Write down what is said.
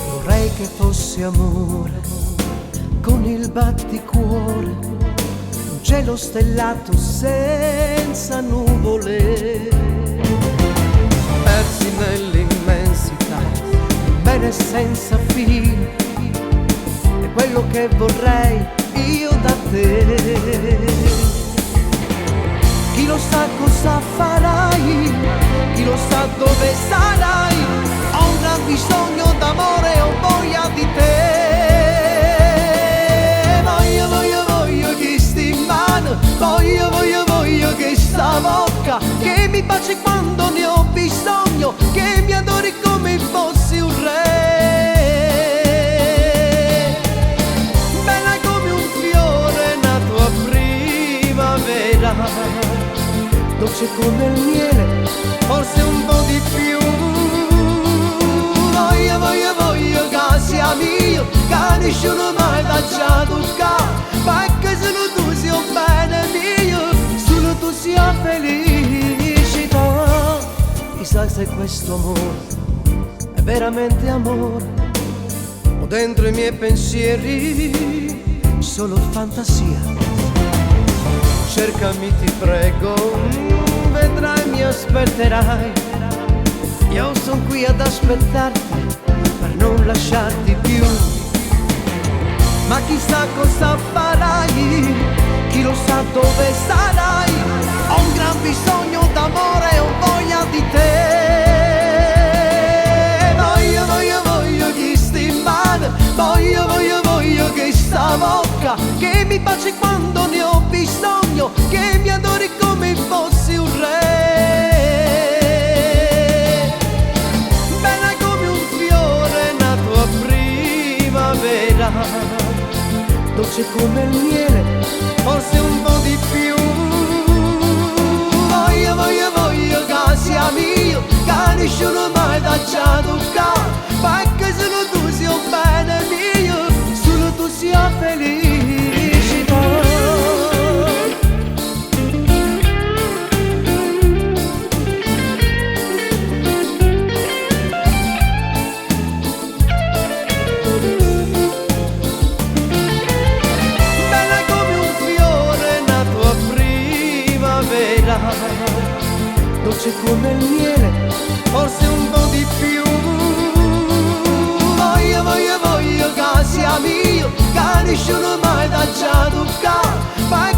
Vorrei che fosse amore con il batticuore, un cielo stellato senza nuvole, persi nell'immensità, un bene senza fine, è quello che vorrei io da te. Chi lo sa cosa farai, chi lo sa dove sarai, ho un gran bisogno d'amore, ho voglia di te. Voglio, voglio, voglio che sti in mano, voglio, voglio, voglio che sta bocca, che mi baci quando ne ho bisogno, che mi adori come fossi un re. Bella come un fiore nato a primavera, dolce come il miele, forse un po' di più. Voglio, voglio, voglio che sia mio, che nessuno mai t'ha toccato, perché solo tu sia un bene mio, solo tu sia felicità. Chissà se questo amore è veramente amore, o dentro i miei pensieri solo fantasia. Cercami ti prego, vedrai mi aspetterai. Io son qui ad aspettarti per non lasciarti più. Ma chissà cosa farai, chi lo sa dove sarai. Ho un gran bisogno d'amore, ho voglia di te. Voglio, voglio, voglio chi sti in mano, voglio, voglio, voglio che sta bocca, che mi baci quando ne ho bisogno, che mi adori come fossi un re. Bella come un fiore nato a primavera, dolce come il miele, forse un po' di più. Voglio, voglio, voglio che sia mio, che nessuno mai t'ha toccato, perché solo tu sia un bene mio, solo tu sia felicità. Bella come un fiore nato a primavera, dolce come il miele, forse un po' di più. Voglio, voglio, voglio che sia mio, che nessuno mai t'ha toccato, perché